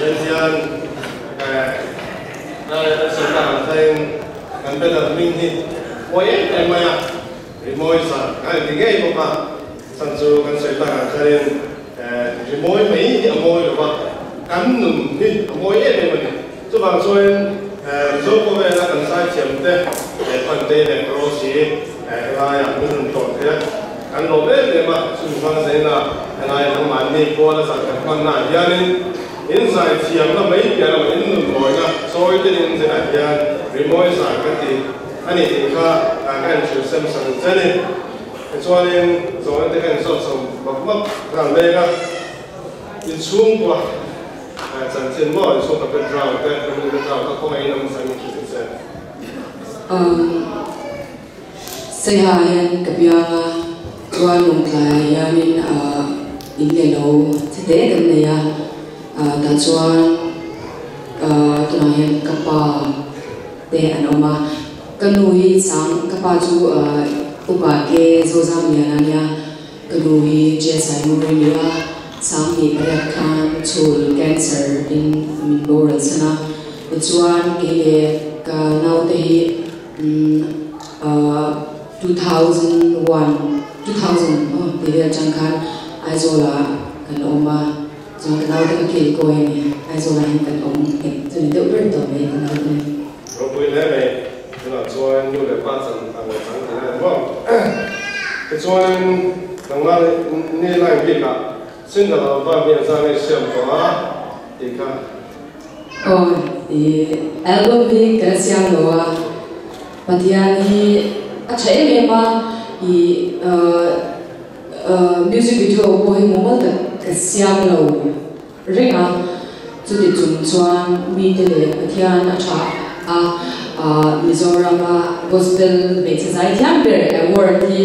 Zan hian lai kan sawi tak ang khain kan banner hming hi mawi em em mai a, rimawi zan kan inti ngei bawk a, chhan chu kan sawi tak ang khain rimawi mai hi a mawi lo va, kan nun hi a mawi em em a ni. Chuvang chuan Mizo khawvela kan zaithiam te Pantei leh Rosy helaiah min rawn tlawh thei a, kan lawm em em a, chumi hmang zaina helai nangmahni puala zan kan hmannaah hianin in zaithiamna mai piah lo in nun mawina chawi telin zinah hian rimawi zan kan ti a ni tih kha ka inhrilh sem sak ang che a ni. Tichuanin zawhna te ka inzawt chho map map nghal mek a, inchhungkua chanchin maw inchhungkua background te, family background kha khawngaih in a hmasa in hrilh ang che. Umm Saiha hian ka biang a, chuan Lawngtlaiah hianin in leh lo che te kan nei a, tah chuan tunah hian ka pa te an awm a, ka nu hi sang ka pa chu upa ke Zozam Liana nia, ka nu hi Jesai Muri nia, 28 khan chhul cancer in min boral chhan a, tichuan kei leh ka naute hi 2001, 2000 aw tih vel atang khan Aizawl ah kan awm a, chuan ka naute ka khel kawi a ni, Aizawl ah hian kan awm nghet chu ni deuh ber tawh mai ka naute ni. Ropui hle mai, tunah chuan nu leh pa chan ang leh chang tih lai maw? Tichuan nangmah ni line bikah single album hi engzah nge siam tawh a tih kha. Aw i album hi ka la siam lo a, Pathian hi a tha em em a, i music video pawh hi mumal tak ka siam lo reng a, chuti chung chuan mite leh Pathian a tha a, Mizorama gospel hmeichhe zaithiam ber award hi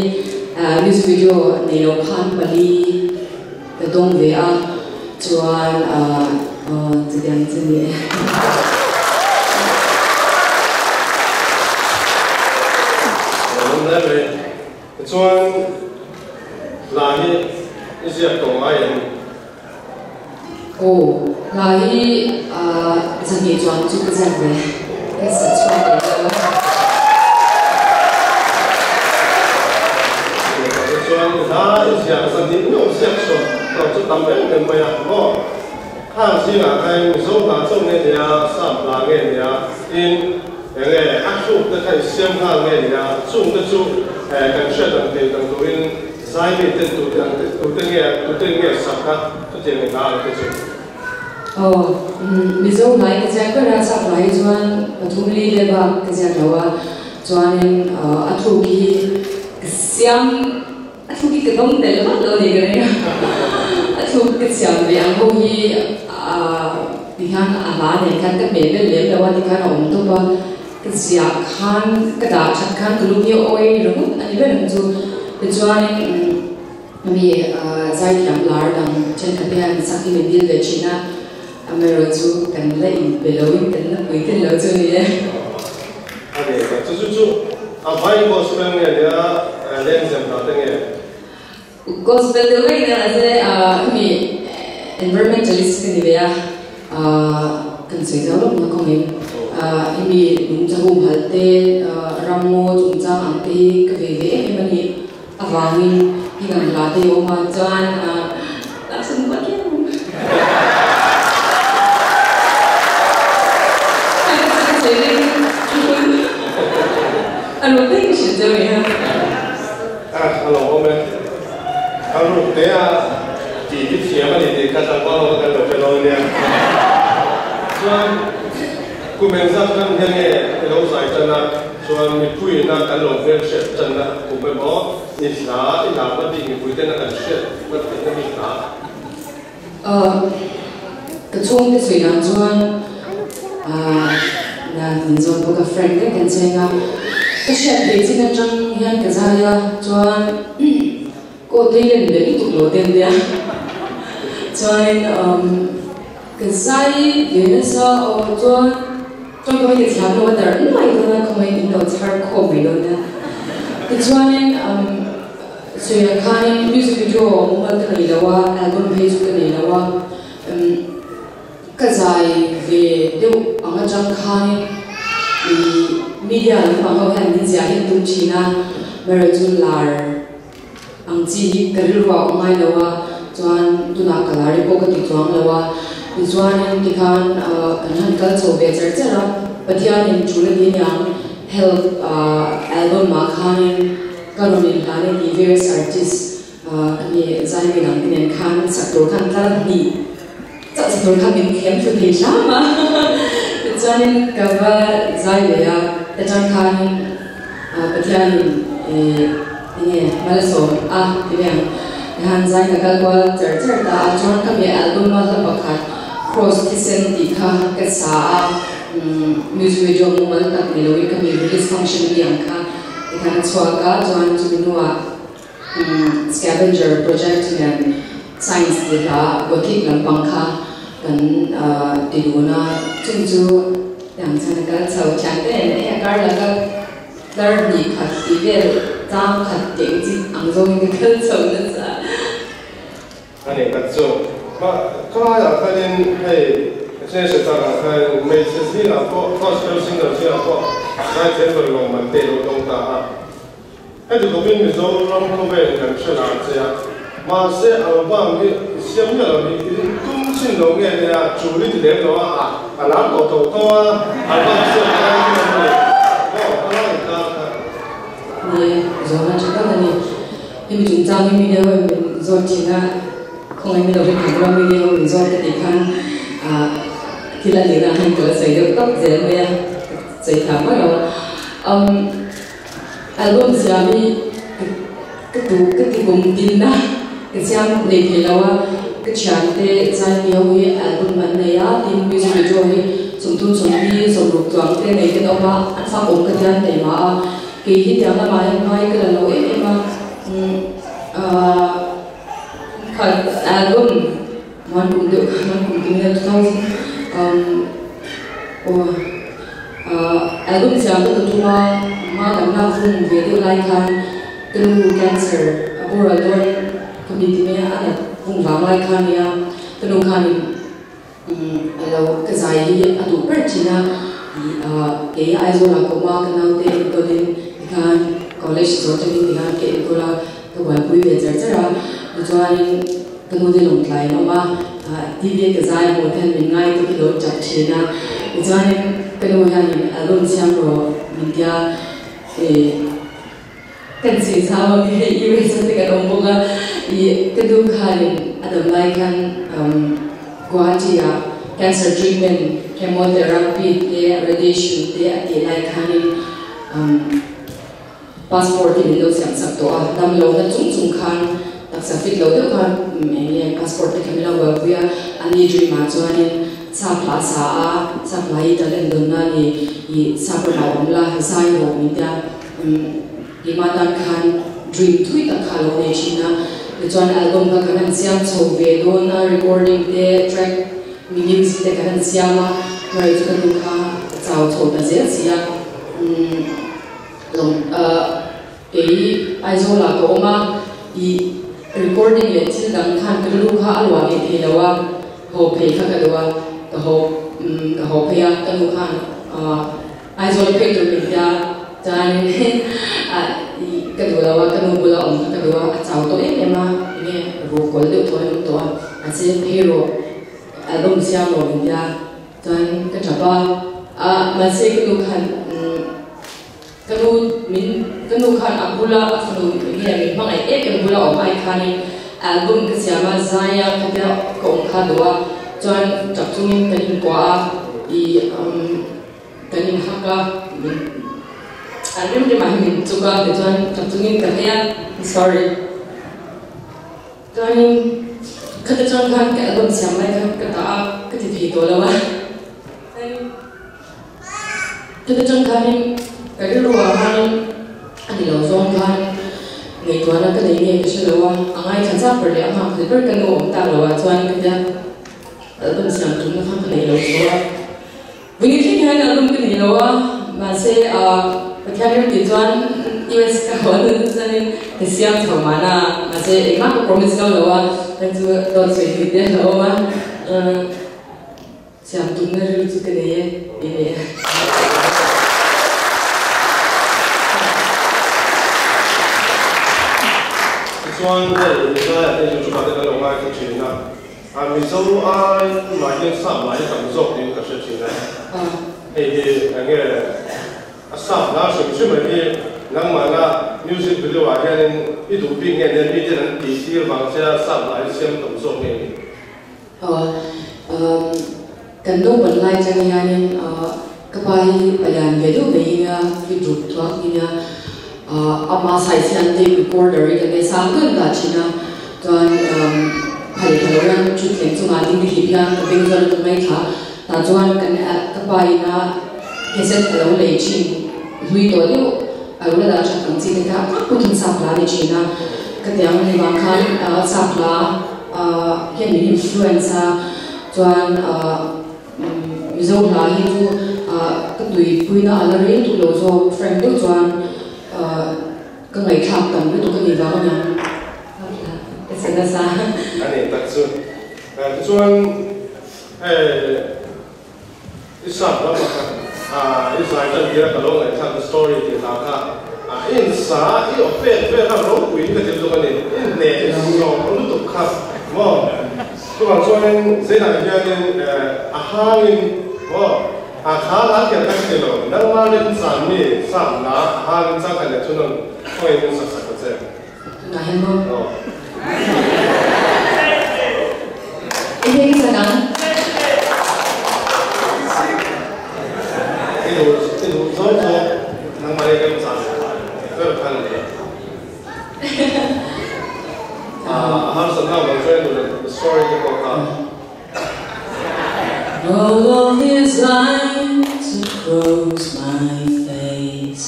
music video nei lo khan pali ka dawng ve a, chuan chutiang chu ni e. Tichuan hla hi i ziak tawh ngai em? Aw, hla hi 2 chuan chu ka ziak ve, ka sa chhuak ve deuh a. Tichuan hla i ziak 2 meuh ziak chhuak tawh chu tam em em mai a maw? Khang zingah khan Mizo hla chauh nge nia, Sap hla nge nia, tin Enge a thluk te kha i siam nghal nge nia, chung te chu kan hriat ang thei dang turin zai mi ten tute ang te tute nge tute nge sak a chutiang i hla ang te chu. Aw, Mizo hnai ka ziak ber a, sap hnai hi chuan pathum li vel bak ka ziak lo a, chuanin a thluk hi ka siam a thluk hi ka dawng tel vak lo ni ka ring a, a thluk ka siam ve ang ho hi tikhan a hla nen khan ka hmeh vel lem lo a tikhan a awm tawp a, ka ziah khan ka dah that khan ka lung hi a awi ringawt a ni ber ang chu. Tichuanin mi zaithiam lar dang thenkhat te hian sak hi min dil ve thin a, amaherawhchu kan la inpe loin kan la pui tel lo chu a ni e. A ni ka chu chu chu a vai gospel nge nia lengzem hna te nge? Gospel deuh vek nia mahse hemi environmentalist ka ni ve a kan sawi zau lawk na khawngin hemi nungcha humhalh te ramngaw chungchang ang te hi ka vei ve em em a ni avangin hi kan hla te hi a awm a chuan laksan pah kiau. A lo daih hrilh deuh e. A lo awm e. A ruk te a tih hi thiam a ni tih kha tlangval ho kha kan lo hre dawn nia. Chuan kum engzat hman hian nge i lo zai tan a, chuan mipuiin a kan lo hmelhriat tan a kum emaw i hla i larna bik mipui ten a kan hriat na theihna bik hla. Ka chhungte sawi dan chuan na min zawn bawk a, friend vek kan cheng a, ka hriat theih chin atang hian ka zai a, chuan kaw thei len ve lutuk lo te an nia, chuanin ka zai ve nasa aw chuan chuan ka hmeichhe thiam lo a darh nuai dawn a, khawngaihin in lo chhar khawm mai dawn nia, tichuanin. Sawiah khanin music video mumal ka nei lo a, album phei chu ka nei lo a, ka Ka zai ve deuh ang atang khanin i media lampang ho hian min ziah hi an tum thin a, amaherawhchu lar ang chi hi ka rilru ah awm ngai lo a, chuan tunah ka lar hi pawh ka ti chuang lo a, tichuanin tikhan kan han kal chho ve char char a, Pathianin tul a ti aniang Help album ah khanin ka rawn inhlan e tih various artist Ani zai mi dang te nen khan sak tur khan tlar hnih chauh sak tur khan min thlem thlu thei hram a, tichuanin ka va zai leh a, ta chang khanin Pathianin enge malsawm a ti mai ang, tihan zai ka kal kual char char ta a, chuan ka mi album a hla pakhat Cross thisen tih kha ka sa a, music video mumal tak ni loin ka mi release function a mi ang kha tikhan a chhuak a, chuan chumi hnuah Scavenger project hian science tih hla gothic lampang kha kan ti dun a, chung chu tiang chuan a kal chho thian te nen hei a kar laka tlar hnih khat tih vel tlang khat tih ang chi ang zawngin ka kal chho nasa. A ni khat chu mah khalaiah khanin hei Cheshire takah khan hmeichhe zingah pawh gospel singer zingah pawh zaithiam ber lawmman te lo tawng ta a. Heti khawpin Mizoram khawvel kan hre lar che a, mahse album hi i siam miah lo hi i tum chin lo nge nia chul i ti lem lo a, a lar tawh tawh tawh a, album siam lai hi a ni maw ka lai kar kha. Ni e, zawhna tha tak a ni. Hemi chungchang hi mi deuh in min zawt thin a, khawngaih min lo rin thang ula mi deuh min zawt ka tih khan thil a nihna ah khan ka la sawi deuh tawp zel mai a, ka sawi thla mai lo a. Album siam hi ka tu ka ti kum din a, ka siam nei thei lo a, ka thiante zai mi ho hi album an nei a, tin music video hi 30 sawmli sawmruk chuang te nei ten awm a, an fak awm ka tian thei mah a, kei hi tiang lamah hian ngai ka la lo em em a, umm khat album Hman kum deuh kha hman kum tum hian 2000 aw album siam ka tum a, hma kan lak vung ve deuh lai khan ka nu cancer a boral dawn ka mi ti mai a, a nat vung vang lai kha nia ka nu khanin a lo ka zai hi a duh ber thin a, kei Aizawl ah ka awm a, ka naute enkawlin tikhan college zawh tangin tikhan ka enkawl a. Ka buaipui ve char char a, tichuanin ka nu te lawngtlai an awm a, TV a ka zai hmuh te hian min ngai tawk hi lo tap thin a, tichuanin ka nu hianin album siam rawh min tia ih kan chhin chau ang hei US a te kan awm bawk a, ih ka nu khanin a dam lai khan Guwahati ah cancer treatment chemotherapy te radiation te a tih lai khanin Passport hi min lo siam sak tawh a, dam lo na chung chung khan taksa fit lo deuh khan eng nge passport te kha min lo buaipui a, a ni dream ah chuanin sap hla a sa a, sap hla hi talent dawnna a ni, ih sap ramah awm la zai rawh min tia, keimah tan khan dream thui tak kha a lo nei thin a, tichuan album kha kan han siam chho ve dawn a, recording te track music te kan han siam a, amaherawhchu ka nu kha a chau chho ta zel si a, umm. Lawng kei Aizawl ah ka awm a, i recording leh thil dang khan ka rilru kha a luah ngei thei lo a, haw phei kha ka duh a, ka haw ka haw phei a, ka nu khan Aizawl phei tur min tia chuanin i ka duh lo a, ka nu bula awm kha ka duh a, a chau tawh em em a, enge ruh kawl deuh thaw in awm tawh a, mahse phei rawh album siam rawh min tia. Chuan ka tap a, ah mahse ka nu khan umm ka nu min ka nu khan a bula a fanu nge min hmangaih em em bula awm ai khanin album ka siam a, zaia khatia ka awm kha duh a, chuan tap chungin kan inkuah a, ih umm kan inhak a, min an rem remah hian min chuk a, tichuan tap chungin ka phei a, sorry. Chuanin khata chuan khan ka album siam lai kha ka tah a, ka ti thei tawh lo a. Khata chuan khanin ka rilru ah khanin a ni lo zawng khan ngaihtuahna ka nei nge ka hre lo a, a ngaithla chak ber leh a nghak hle ber ka nu awm tak lo ah chuan khatia album siam tumna kha ka nei lo tho a. Vawini thleng hian album ka nei lo a, mahse Pathian rem tih chuan US ka haw nun chuanin ka siam chho mahna, mahse engmah ka promise ngam lo a, hei chu dawt sawi tih te a awm a. Siam tumna rilru chu ka nei e, i nei e. Tichuan hei Mizaiah te YouTube ah te kan lo ngaithla thin a, a Mizo ai mah hian sap lah hi tam zawk niin ka hre thin a, hei hi enge a sap hla hrim hrim a hi nangmahna music video ah hianin i duh bik nge nia miten an tih tir vang che a sap hla hi siam tam zawk nge ni? Kan naupan lai atang hianin ka pa hi palian ve deuh mai nia, fi druk thuak nia, ama size hian tape recorder hi kan nei sang deuh in dah thin a, chuan phal pha lo hian thutthleng chungah ding hlip hian ka beng chuan a tum mai thla, tah chuan kan ka pa ina cassette a lo lei thin hlui tawh deuh a lo la dah that ang chi te kha a put in sap hla a ni thin a, ka tiang ni vang khan sap hla. Hian min influence a, chuan Mizo hla hi chu ka tuipuina a la rei lutuk lo zawk, frank deuh chuan ka ngaihthlak tam lutuk a nih vang aniang ka sa nasa. A nih tak chu. Tichuan hei I sap lam ah khan i zai tan tir a ka lo ngaihthlak na story tih hla kha i insa i aw pek vel kha ropui in ka ti lutuk a ni i hneh zawk lutuk kha maw chuvang chuanin zeinah hianin a hangin maw a kha hla khian kha ka ti lo nangma remchan mi sap hla a hangin changkhat leh thunawn khawngaih in sak sak ta che. Tunah hian maw? Aw. Enge i chan ang? I duh i duh zawng zawng nangmah hi kan chan ber kha ni. A harsatna vang chuan i duh leh story te pawh kha. All of these lines across my face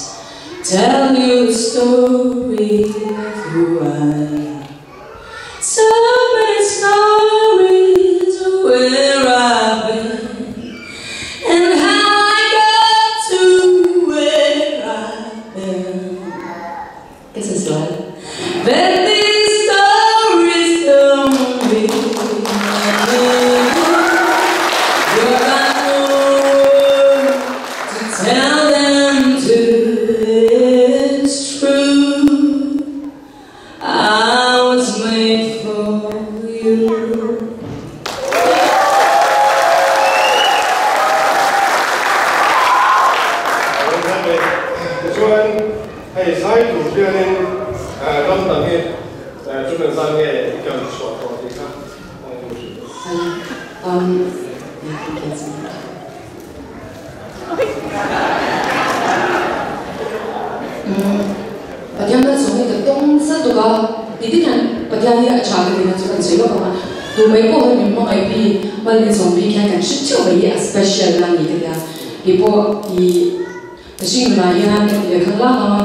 Tell you the story of who I am So many stories of where I've been And how I got to where I've been Ka sa sual But these stories don't mean anymore You're my world to tell them to It's true I was made for you. Tichuan hei zai tur hianin ram dang hi chu kan zan nge i kal chhuah tawh tih kha Pathian kal chhawng hi ka tawng sa tuk a, ti tin hian Pathian hi a tha ka tihna chu kan sawi lawk ang a, tu mai pawh hi min hmangaih pi mal min sawm bik hian kan hre theuh mai hi a special na a ni ka tia, keipawh i Ka hringnah hian ka ti leh khan lak ang a,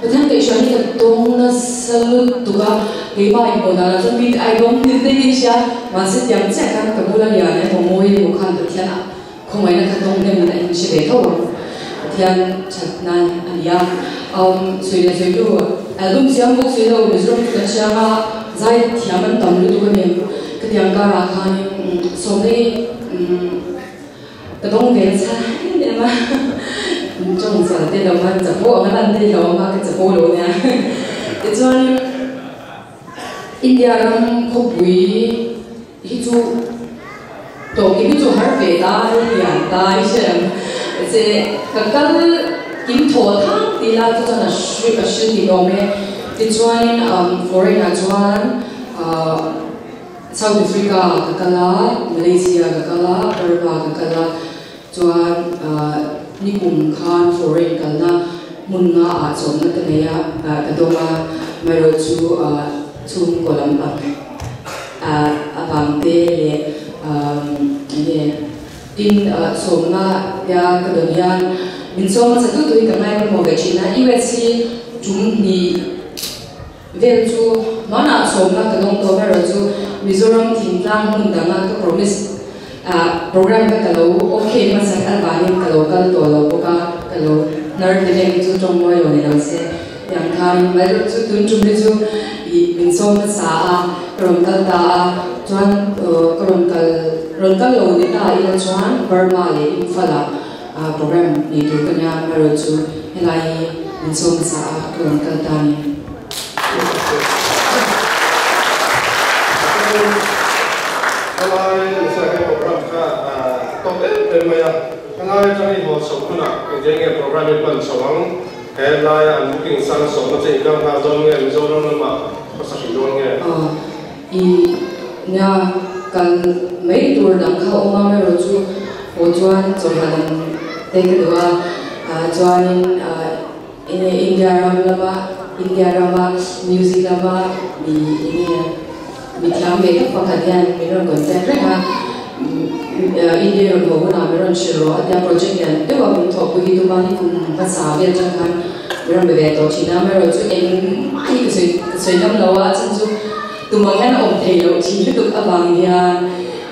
Pathian kaihhruai hi ka tawng nasa lutuk a, keimah inhmuh danah chuan mi te ai dawng hlim daih in hria, mahse tiang chiah khan ka bula lian emaw mawi emaw khan Pathian a khawngaihna kha tawng hnem in a inhre ve tho ang, Pathian thatna a ni a. Um, sawi leh sawi tu, album siam bawk si lo, Mizoram chu kan hria a, zai thiam an tam lutuk a ni, ka tiang karah khanin sawmna hi um, Ka dawng ve nasa em em a, tawng chal te lo khan chapo ang a lan te lo ang a, ka chapo lo nia. Tichuan India ram khawpui hi chu tawng hi chu har ve ta lian ta i hre ang che ka kal kim thaw thang tih la chu chuan a hri a hri tih awm e. Tichuanin foreign ah chuan South Africa ka kal a, Malaysia ka kal a, Burma ka kal a, chuan nikum khan foreign kalna hmun nga ah chawmna ka nei a, ka dawng a, amaherawh chu chhungkaw lampang avang te leh enge tin sawmna tia ka dawn hian min sawm hmasa tu tu hi ka ngai pawimawh ve thin a, US hi tum hnih Vel chu hmanah sawmna ka dawng tawh erawh chu Mizoram thingtlang hmun danga ka promise ah program kha ka lo ok hmasa avangin ka lo kal tawh lo bawk a, ka lo hnar te leng chu tawng mawi lo ni lo se tiang khanin mai erawh chu tun tum hi chu ih min sawm hmasa a ka rawn kal ta a chuan ka rawn kal Rawn kal lo ni ta ila chuan Burma leh Imphal-ah program nei tur ka nia, amaherawhchu helai hi min sawm hmasa a, ka rawn kal ta a ni. Helai nasa hian program kha a tawp em em mai a, helai atang i haw chhoh hunah engtiang nge program i hman chho ang? He laia an booking sang sawmna che i kal nghal dawn nge Mizoram lamah khawsa hrih dawn nge? I nia kal mai tur dang kha awm a, amaherawhchu haw chuan chawlhah dang te ka duh a, chuanin Enge India ram lama India rama music lama mi enge mi thiam ve tak pakhat hian min rawn contact reng a, India rawn haw hunah min rawn hrilh rawh a tia project lian deuh a min thawhpui hi tuma hi kum hmasa vel atang khan min rawn be ve tawh thin a, amaherawh chu engmah hi ka sawi ka sawi ngam lo a, a chhan chu tumah hian a awm thei loh thin lutuk avang hian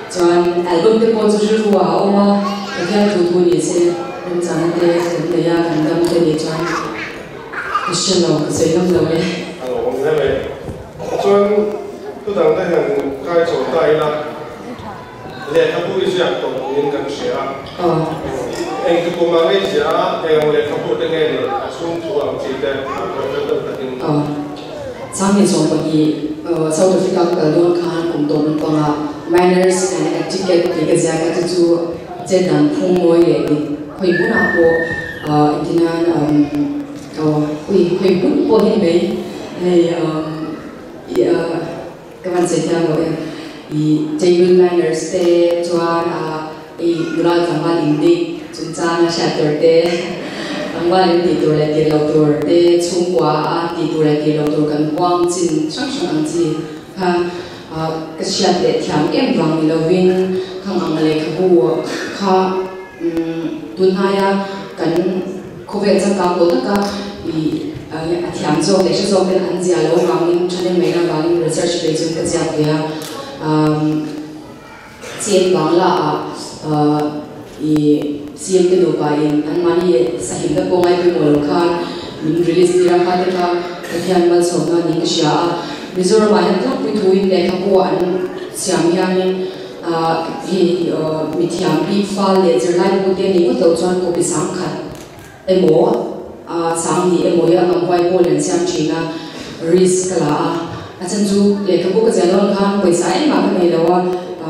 chuan album te pawh chu rilru ah a awm a, Pathian thu thu ni se remchana te kan nei a, kan dam te nih chuan ka hre lo, ka sawi ngam lo e. A lo awm hle mai. Chuan thu dang te hian kai chho ta ila, lehkhabu i ziak tawh niin kan hria a. Eng tukum ah nge i ziah a, eng ang lehkhabu te nge ni, a chhung thu ang chi te a tawi fel deuh takin. Changni 12 South Africa ka kal dawn khan kum tawp lampangah Manners and Etiquette tih ka ziak a, chu chu chet dan phung mawi leh dik khawi hmunah pawh engtinan ui khawi hmun pawh hi ni mai hei ka van sawi thiam lo em i table manners te chuan i nula tlangval indik chungchanga hriat tur te tlangval in tih tur leh tih loh tur te chhungkua a tih tur leh tih loh tur kan huang chin hrang hrang ang chi kha ka hriat leh thiam em vang ni lovin khang ang lehkhabu kha tunhnaia kan Khawvel changkang tawh taka i a thiam zawk leh hre zawk ten an zia lo avangin thahnem ngaihna avangin research bei chuan ka ziak ve a. CM Bangla ah i CM te nupa in anmahni sahimna pawh ngai pawimawh lo khan min release tir a, kha te kha Pathian malsawmna niin ka hria a. Mizoram ah hian tlangpui thuin lehkhabu an siam hianin Hei mithiam bik fal leh zirlai bu te nih ngawt loh chuan copy 10,000 emaw 20,000 emaw hi a ngam huai pawl an siam thin a, risk ka la a. A chhan chu lehkhabu ka ziah dawn khan pawisa engmah ka nei lo a,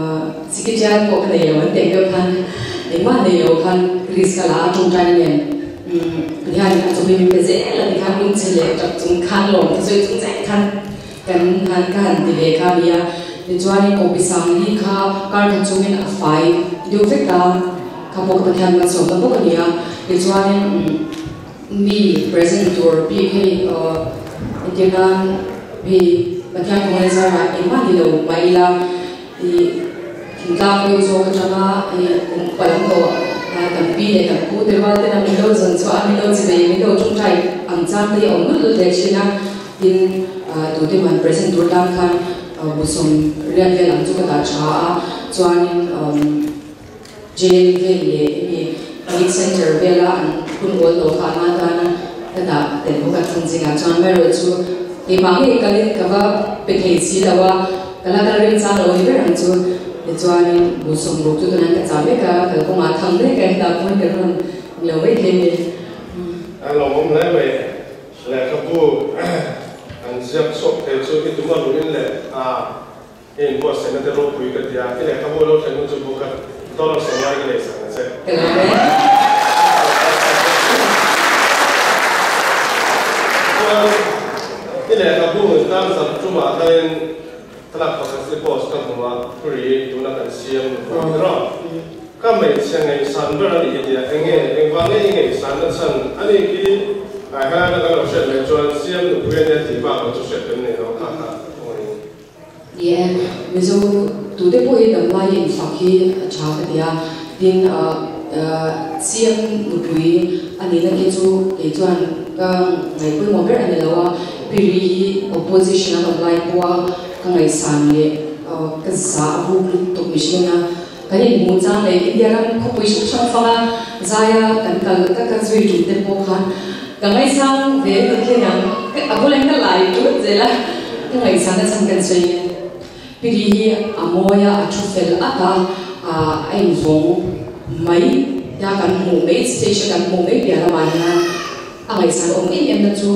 sikitial pawh ka nei lo an teh deuh khan engmah nei lo khan risk ka la a, tawngtaina nen hian a chawhmeh min pe zel a ti khan lungchhe leh tap chung khan lawm thusawi chung zet khan Kan han ka han ti ve kha nia. Tichuanin copy 40 kha kar khat chungin a fai deuh vek a, kha pawh ka Pathian malsawmna bawk a nia. Tichuanin mi present tur bik hei entir nan hei Pathian kawng leh zarah engmah ni lo mah ila ih thingtlang deuh zawk atanga hei kum upa lam tawh kan pi leh kan pu te rual ten a min lo zawn chhuah a, min lo chi nei, min lo tawngtai ang chang te hi a awm lut lut leh thin a. Tin, tute man present tur tan khan bu 80 vel ang chu ka dah tha a, chuanin jail vel leh hemi youth centre vela an hun awl tawh kha an atana ka dah tel bawk a chung zingah chuan amaherawh chu keimah ngei kalin ka va pe thei si lo a, ka la kal remchang lo ni ber ang chu. Tichuanin bu 60 chu tunah ka chah vek a, kalkawngah thang mek a, hetah pawhin ka rawn lo mai thei a ni. A lawmawm hle mai. Lehkhabu an ziak chhuak thei chu i tum a ruin leh a i inbuatsaihna te ropui ka ti a, i lehkhabu lo thlen hun chu bu khat dollar 50 ka leisak ang che. Ka lawm e. Chuan i lehkhabu tan zam tumah khain thlalak pakhat i post ka hmu a, Puri tuna kan siam nupui rawh. Ka hmeichhe ngaihsan ber a nih hi tia enge engvang nge i ngaihsan na chhan a nih khi ai helai na kan lo hriat mai chuan siam nupui a nia tih bak lo chu hriat kan nei lo kha kha kawngin. Ni e, Mizo tute pawh hi damlai infak hi a tha ka ti a, tin siam nupui a nihna khi chu kei chuan ka ngaihpawimawh ber a ni lo a, Piri hi opposition a awm lai pawha ka ngaihsan leh ka zah a buk lutuk mihring a. Kan inhmuh chang leh India ram khawpui hrang hrang fanga zaia kan kal ka ka zui tum te pawh khan ka ngaisang ve ka khi aniang a bulah ka lai tut zel a, ka ngaihsan a chhan kan sawi nge. Piri hi a mawi a, a thu fel at a, a. A invawng mai tia kan hmuh mai, stage a kan hmuh mai piah lamah hian a ngaihsan awm em em na chu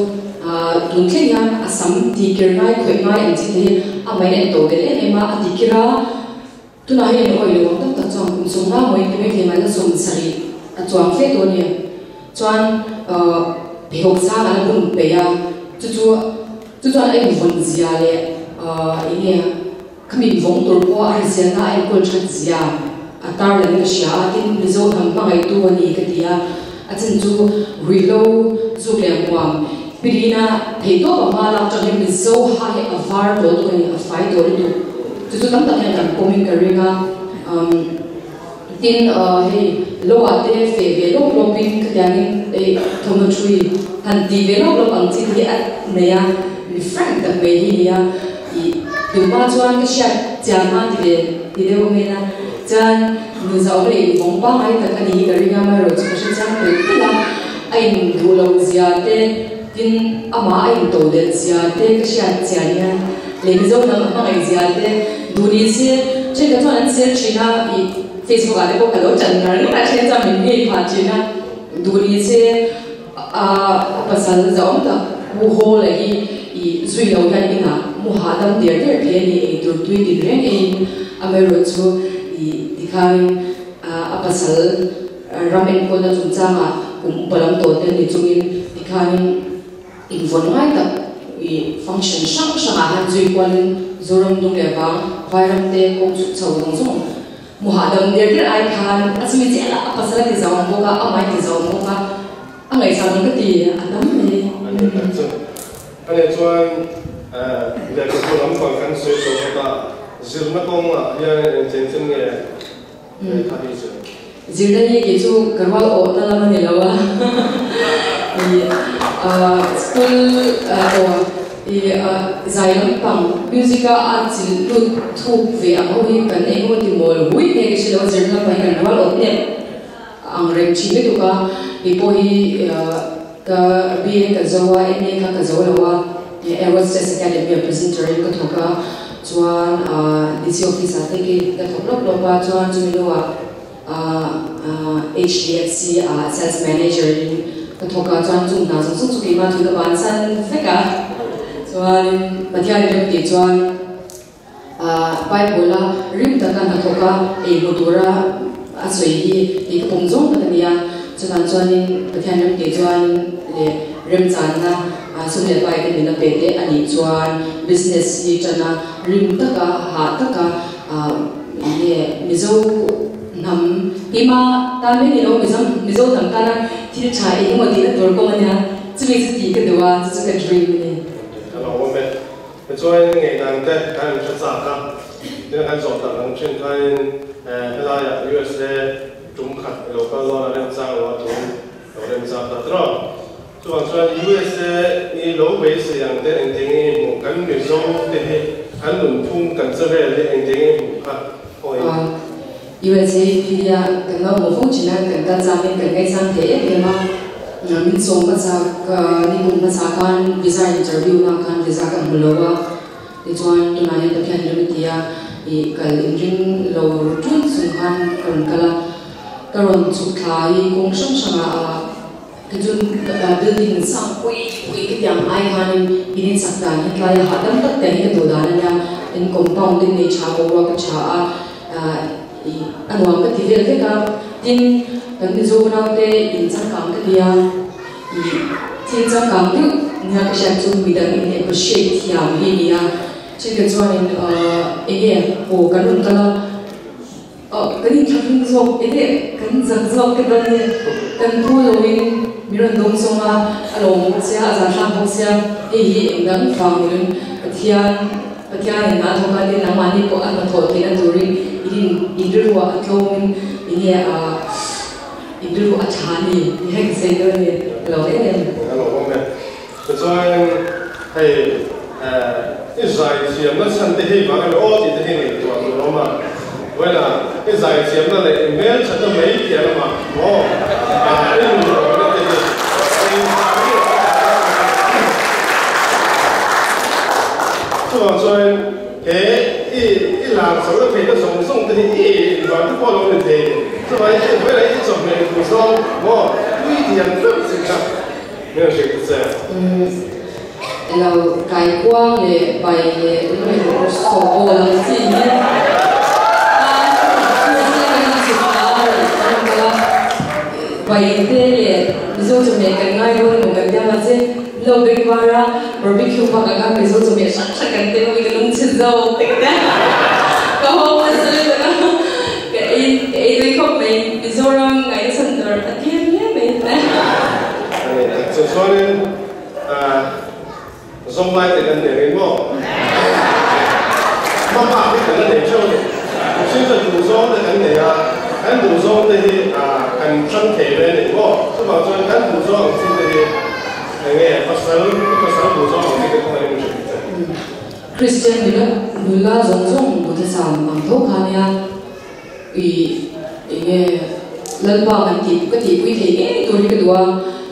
tun thleng hian a sam tikir ngai khawih ngai ang chi te hi a mai en to tel em em a, a tikir a, tunah hian in awih lo ang tak tak chuan kum sawmnga maw in ti mai thei mai la 70 a chuang fe tawh a ni. Chuan pheikhawk sang a la bun peih a, chu chu chu chuan a invawn zia leh eng nge Khami vawng tur pawh a hriselna a enkawl that zia a tarlan ka hria a, tin Mizo hnam hmangaihtu a ni ka ti a, a chan chu ruihhlo zuk leh hmuam pirina theihtawp a hma lak tang hian Mizo ha hi a var tawh lutuk a ni, a fai tawh lutuk. Chu chu tam tak hian kan pawmin ka ring a, tin hei lo ah te feh ve lawp lawpin khatiangin hei thawmhnaw thui han tih ve lawp lawp ang chi te hi a nei a, mi frank tak mai hi a ni a. Ih, tunhma chuan ka hriat chian hma ti ve ti deuh mai a, chuan nu zau leh invawng pangngai tak a ni hi ka ring a, amaherawh chu ka hre chiang telh telh a, a induh loh zia te, tin amah a into delh zia te ka hriat chian hian leh Mizo hnam a hmangaih zia te duh ni se thenkhat chuan an sel thin a, ih, Facebook ah te pawh ka lo chan ngar ngar a, then chuan min ngei phah thin a, duh ni se. A pasal zauh tak Pu Hawla hi i zui lo hian inah mu hahdam der der thei a ni, ei tur tui tin reng eiin amaherawh chu i tikhanin a pasal ram enkawlna chungchangah kum upa lam tawh te ni chungin tikhanin invawn ngai tak i function hrang hrangah hian zui kualin Zoram dung leh vang Vairam te kawng chhuk chho zawng zawng Mu hahdam der der ai khan a chumi chiah lah a pasal a ti zau ang bawk a, amah a ti zau ang bawk a, a ngaihsan ang ka ti a tam mai. A ni tak chu. A nih chuan lehkhabu lampang kan sawi tawh bawk a, zirna kawngah hian eng chen chen nge lehkha hi zir? Zirna hi kei chu ka rual awhna lam a ni lo a, i school aw i zai lampang music a a chilh lut thuk ve ang ho hi kan eng emaw ti mawl hui nge ka hre lo a, zirna lampang hi kan rual awt nep ang reng thin lutuk a, kei pawh hi ka BA ka zo a, MA kha ka zo lo a, Air Hostess Academy ah presenter in ka thawk a, chuan DC office ah te khi ka thawk lawp lawp a, chuan chumi hnuah HDFC ah sales manager in ka thawk a, chuan chung hna zawng zawng chu keimah thu ka bansan vek a, chuan Pathian in rem tih chuan Bible a rim taka hnathawk a ei hmu tura a sawi hi tih ka pawm zawng tak a ni a, chuvang chuanin Pathian rem tih chuan leh remchanna sum leh pai te min a pe te a nih chuan business hi tan a rim taka hah taka nge Mizo hnam tima tan mai ni lo Mizo Mizo hnam tana thil tha eng emaw tihna tur kawng a nia chumi chu tih ka duh a chu chu ka dream a ni. Ka lo awm e. Tichuan ngeidan te kan inhre chak a, tin kan zawh tak ang thin khain helaiah USA tum khat ilo kal dawn a remchang lo a tum lo remchang ta trawk. Chuvang chuan USA i lo beisei ang te engtiang nge i hmuh kan Mizo te hi kan nunphung kan che vel hi engtiang nge i hmuh kha hawi. USA hi a kan lo hmuh fo thin a, kan kal changin kan ngaihchang thei em em a, min sawm hmasa ni kum hmasa khan visa interview na khan visa ka hmu lo a, tichuan tunah hian Pathian rim a ti a, ih kal inring lo ru ṭun chung khan ka rawn kal a, ka rawn chhuk thla hi kawng hrang hrangah a. Tichuan building sang pui pui ka tiang ai khanin in insak dan hi tlai a hahdam tak te hi ka duh dan a nia, in compound in nei tha boruak a tha a, ih a nuam ka ti vel vek a, tin kan Mizo naute in changkang ka ti a, ih thil changkang deuh nia ka hriat chu midang in appreciate thiam hi a ni a, thenkhat chuanin enge aw kan rawn kal a. Aw, kan inthlahrung zawk e leh kan zak zawk te ban e, kan pu loin min rawn dawng zawng a, a lawm bawk sia, a zan hrang bawk sia, hei hi eng dang vang nilin Pathian, Pathianin a thawk a, tin nangmahni pawh a hnathawh theihna turin in in in rilruah a tlawmin enge a in rilru a tha a ni tih hei ka sawi dawn a ni, ka lo em em. A lo awm e. Tichuan hei i zaithiamna chhan te hei vang emaw aw tih te hi ngaihtuah tur a awm a, vawiinah i zaithiamna leh i hmelthatna mai piah lamah maw i nunrawhna te hi engvang nge chuvang chuan he i i lar chhohna theihna zawng zawng te hi i engvang te pawh lo. Chuvangin hei vela i chawhmeh duh zawng maw tui thiam hleuh chi kha min rawn hrilh ta che. Umm elo kaikuang leh bai leh lungei sawpawl ang chi hi tan chu kan han chhuk ta a rawn kal a, bai te leh Mizo chawhmeh kan ngai dawn emaw kan tia mahse lo beng var a barbecue bakah khan Mizo chawhmeh hrang hrang kan tel awm i ka lungchhe zawk te ka tia ka haw hmasa lutuk a ka ei ka ei tui khawp mai Mizoram ngaihna chhan tur a tlem hle mai. A ni tak chu chuanin Zawng lai te kan nei reng maw? Hma bak hi kan la nei theuh a ni. Mihring chuan duh zawng te kan nei a, kan duh zawng te hi kan hrang thei ve a ni maw? Chuvang chuan kan duh zawng ang chi te hi eng nge pasal i pasal duh zawng ang chi te kawng a ring hrim che. Kristian nula nula zawng zawng duhthusam ang tho kha nia i eng nge Lalpa kan tih ka tihpui thei ngei tur hi ka duh a,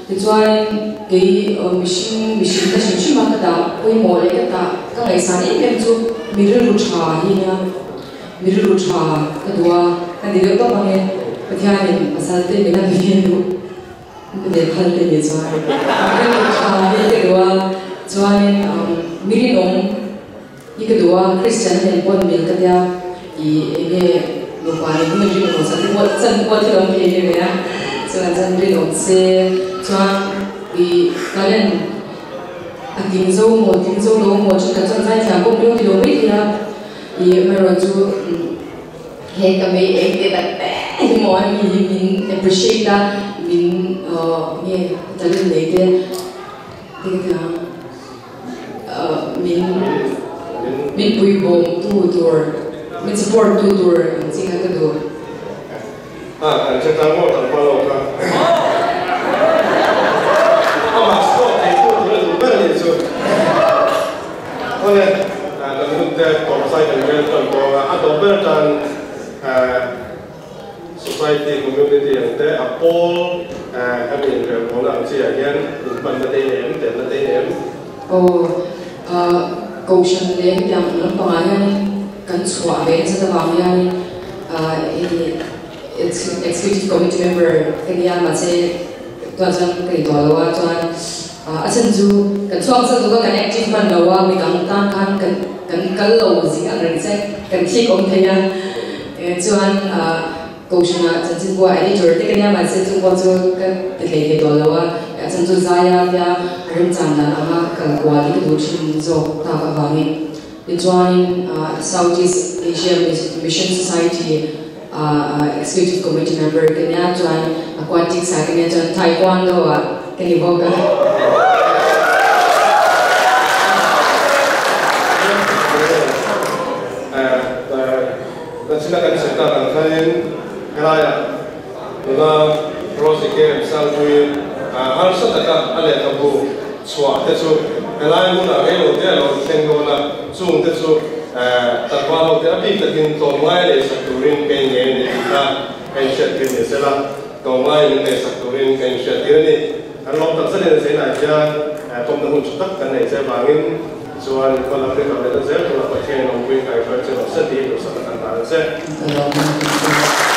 tichuan kei mihring mihring ka hrim hrim a ka dah pawimawh leh ka tah ka ngaihsan em em chu mi rilru tha hi nia mi rilru tha ka duh a, ka ti deuh tawp ang e Pathianin pasal te min a pe duh ve phal te ni chuan mi rilru tha hi ka duh a, chuanin mi rinawm. I ka duh a, Christian nen pawn mil ka tia i enge nupa nen hun rinawm chan te pawh chan pawh thil awm thei ve a, chuan chan rinawm se chuan i talent a tling zo maw tling zo lo maw thenkhat chuan zaithiam pawh min lo ti lo mai thei a, i amaherawh chu he ka mei eng te tak te hi maw a mi hi min appreciate a min enge talent nei te te ka tia. Min min puibawm tu tur, min support tu tur ang chi kha ka duh. A, kan hre tlang maw tlang hma lo kha. Amah support thei tu tur a duh ber a nih chu. Awle, kan hun te tawp zai kan rel tan tawng a, a tawp ber atan Society, community ang te, a pawl hemi inrelbawlna ang chi ah hian inhmanna te i nei em, telna te i nei em? Aw, Kohhran leh hetiang ang lampangah hianin kan chhuah ve nasa avang hianin hei Executive Committee member ka nia mahse tunah chuan ka ni tawh lo a, chuan a chhan chu kan chhuak nasa lutuk a, kan active hman lo a, midang tan khan kan kal lo zing ang reng che, kan thik awm thei a. Chuan Kohhranah chanchinbua editor te ka nia mahse chu pawh chu ka ti hlei thei tawh lo a, a chhan chu Zaia tia remchan dan anga kal kual hi ka duh thin zawk tak avangin. Tichuanin South East Asia Mission Society Executive Committee member ka nia, chuan Aquatics ah ka nia, chuan Taekwondo ah ka ni bawk a. Kan china kan sawi tak ang khanin helaiah nula Rosie K Remsangpuiin harsa taka a lehkhabu chhuah te chu helai hmunah reilo te a lo thleng dawn a, chung te chu tlangval ho te a bik takin tlawmngai leisak turin ka innei a ni tih kha ka inhriattir ni sela, tlawmngai min leisak turin ka inhriattir a ni. Kan lawm tak zetin Zeinah hian tawmna hun tha tak kan nei che vangin Chuan hma lam rinawm leh na zel tura Pathian in awmpui kai hruai che rawh se tiin duhsakna kan hlan che. Ka lawm a.